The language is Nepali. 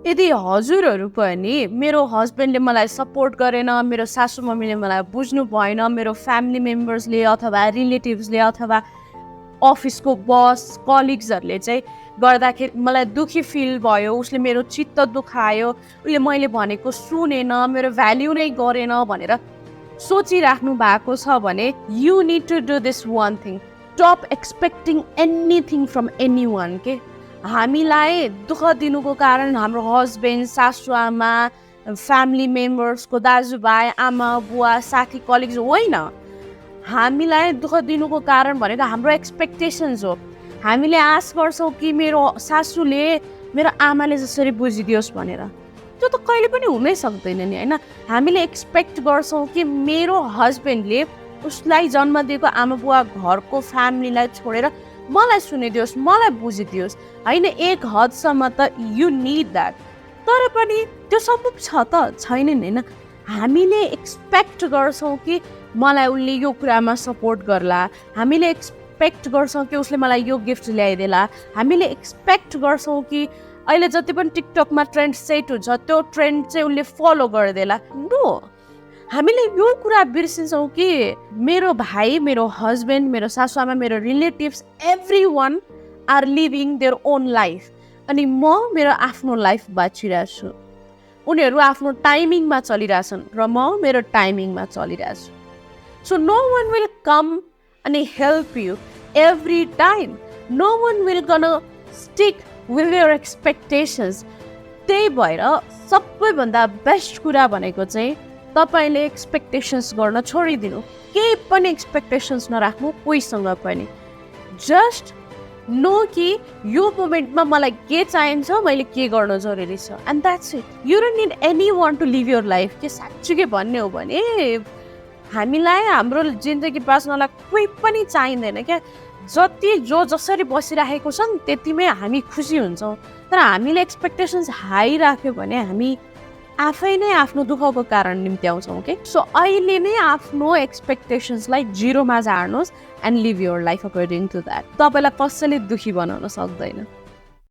यदि हजुरहरू पनि मेरो हस्बेन्डले मलाई सपोर्ट गरेन, मेरो सासू मम्मीले मलाई बुझ्नु भएन, मेरो फ्यामिली मेम्बर्सले अथवा रिलेटिभ्सले अथवा अफिसको बस कलिग्सहरूले चाहिँ गर्दाखेरि मलाई दुःखी फिल भयो, उसले मेरो चित्त दुखायो, उसले मैले भनेको सुनेन, मेरो भ्याल्यु नै गरेन भनेर सोचिराख्नु भएको छ भने you need to do this one thing, stop expecting anything from anyone के। हामीलाई दुःख दिनुको कारण हाम्रो हस्बेन्ड, सासु आमा, फ्यामिली मेम्बर्सको दाजुभाइ, आमा बुवा, साथी, कलिग्स होइन। हामीलाई दुःख दिनुको कारण भनेको हाम्रो एक्सपेक्टेसन्स हो। हामीले आश गर्छौँ कि मेरो सासूले मेरो आमाले जसरी बुझिदियोस् भनेर, त्यो त कहिले पनि हुनै सक्दैन नि होइन। हामीले एक्सपेक्ट गर्छौँ कि मेरो हस्बेन्डले उसलाई जन्म दिएको आमा बुवा घरको फ्यामिलीलाई छोडेर मलाई सुनिदियोस्, मलाई बुझिदियोस् होइन। एक हदसम्म त यु निड द्याट, तर पनि त्यो सम्भव छ त छैन नि होइन। हामीले एक्सपेक्ट गर्छौँ कि मलाई उसले यो कुरामा सपोर्ट गर्ला, हामीले एक्सपेक्ट गर्छौँ कि उसले मलाई यो गिफ्ट ल्याइदिएला, हामीले एक्सपेक्ट गर्छौँ कि अहिले जति पनि टिकटकमा ट्रेन्ड सेट हुन्छ त्यो ट्रेन्ड चाहिँ उसले फलो गरिदिएला। नो, हामीले यो कुरा बिर्सिन्छौँ कि मेरो भाइ, मेरो हस्बेन्ड, मेरो सासूआमा, मेरो relatives, everyone are living their own life, अनि म मेरो आफ्नो लाइफ बाँचिरहेको छु। उनीहरू आफ्नो टाइमिङमा चलिरहेछन् र म मेरो टाइमिङमा चलिरहेछु। So no one will come अनि help you every time, no one will gonna stick with your expectations. त्यही भएर सबैभन्दा बेस्ट कुरा भनेको चाहिँ तपाईँले एक्सपेक्टेसन्स गर्न छोडिदिनु, केही पनि एक्सपेक्टेसन्स नराख्नु कोहीसँग पनि। जस्ट नो कि यो मोमेन्टमा मलाई के चाहिन्छ, मैले के गर्न जरुरी छ, and that's it. You don't need anyone to live your life. के साँच्चै भन्ने हो भने हामीलाई हाम्रो जिन्दगी बाँच्नलाई कोही पनि चाहिँदैन क्या। जति जो जसरी बसिरहेको छ नि त्यतिमै हामी खुसी हुन्छौँ, तर हामीले एक्सपेक्टेसन्स हाई राख्यो भने हामी आफै नै आफ्नो दुःखको कारण निम्त्याउँछौँ के। सो अहिले नै आफ्नो एक्सपेक्टेसन्सलाई जिरोमा झार्नुहोस् and live your life according to that. तपाईँलाई कसैले दुःखी बनाउन सक्दैन।